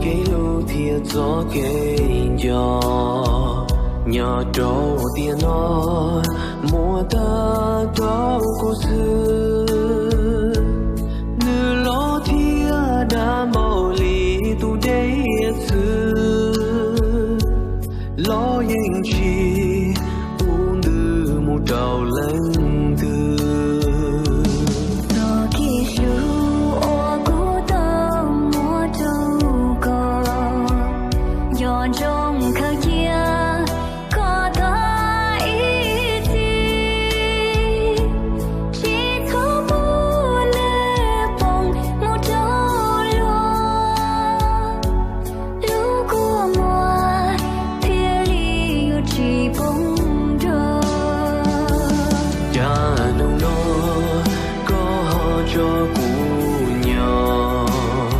kev hlub thiab txoj kev nco, nyob rau tiam no muaj tag rau kuv xwb. Nws loj thiab daj npaum li tus dej hiav txwv, los yeej tsis pub ntws mus rau leej twg. Txoj kev hlub uas kuv tau muab rau koj, nco ntsoov khaws cia koj tag ib txhis, tsis txhob pub nws poob mus rau luag. Lub kua muag thiaj li yuav tsis poob nrog. Cas hnub no koj ho tso kuv nyob,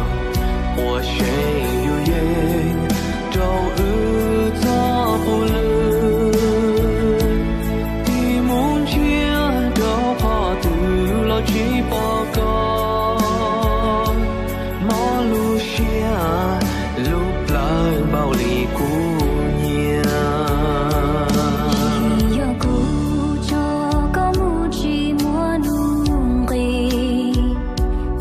ua seem yus yeej rau wb txoj puv lw, tig mus ntsiag rau qhov twg los tsis pom koj. Mob lub siab lub plawv npaum li kuv nyiam. Yog kuv tso koj mus tsis muaj nuj nqis,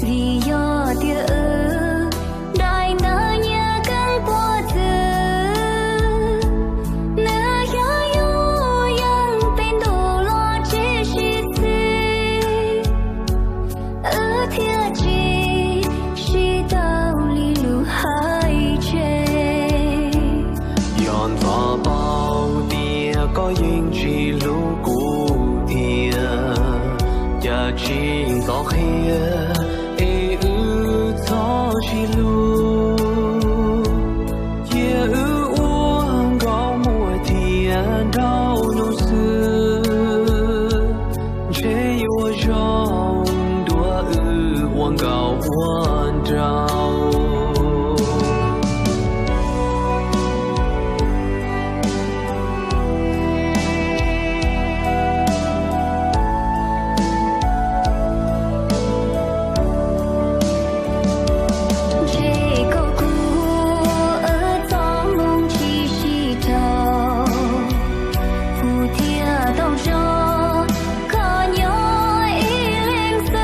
vim yog tias wb daim ntawv nyias keeb puas txwv, nws xyov yus yeej peb ntuj los tsis sib txhis. Wb thiaj tsis sib tau li lus hais tseg. Yog ntxov paub tias koj yeej tsis hlub kuv thiab, cas tsis ntxov qhia es wb txhob sib hlub. Cia wb ua nkauj muam thiab nraug nus xwb, ntshe yuav zoo dua wb ua nkauj ua nraug. Ntshe koj kuj ua txoj hmoov tsis sib raug, kuv thiaj tau tso koj nyob ib leeg xwb.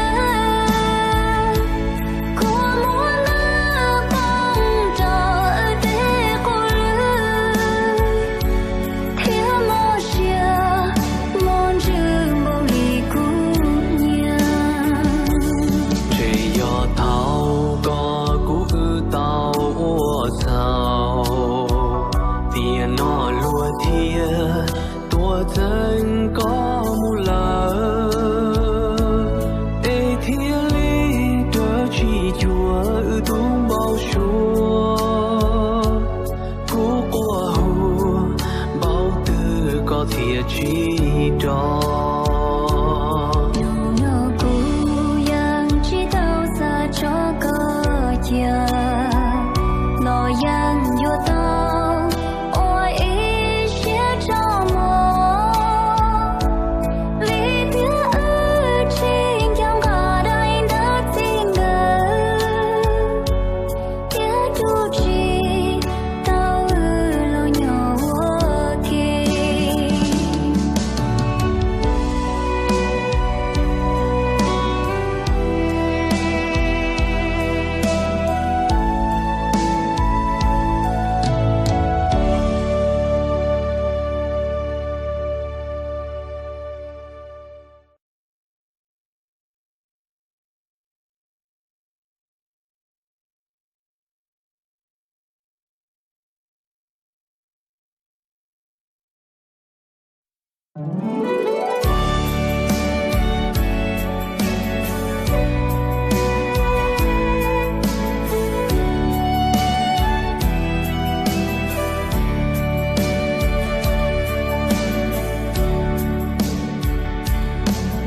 Kua muag ntawd poob rau wb tej qub lw, thiab mob siab mob ntsws npaum li kuv nyiam. Ntshe yog thaum koj kuv wb tau ua txhaum, tiam no luag thiaj tuaj txeeb koj mus lawm, es thiaj li raws tsis cuag wb tus npau suav. Kuv quaj hu npaum twg koj thiaj tsis rov. Hnub no kuv yeej tsis tau xav tso koj cia, los yeej yuav tau ua ib siab tso mov, vim tias wb tsis nco nqa daim ntawv txij nkawm, thiab twb tsis tau wb los nyob ua ke.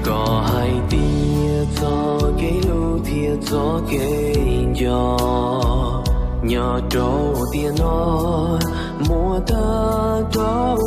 Koj hais tias txoj kev hlub thiab txoj kev nco nyob rau tiam no muaj tag rau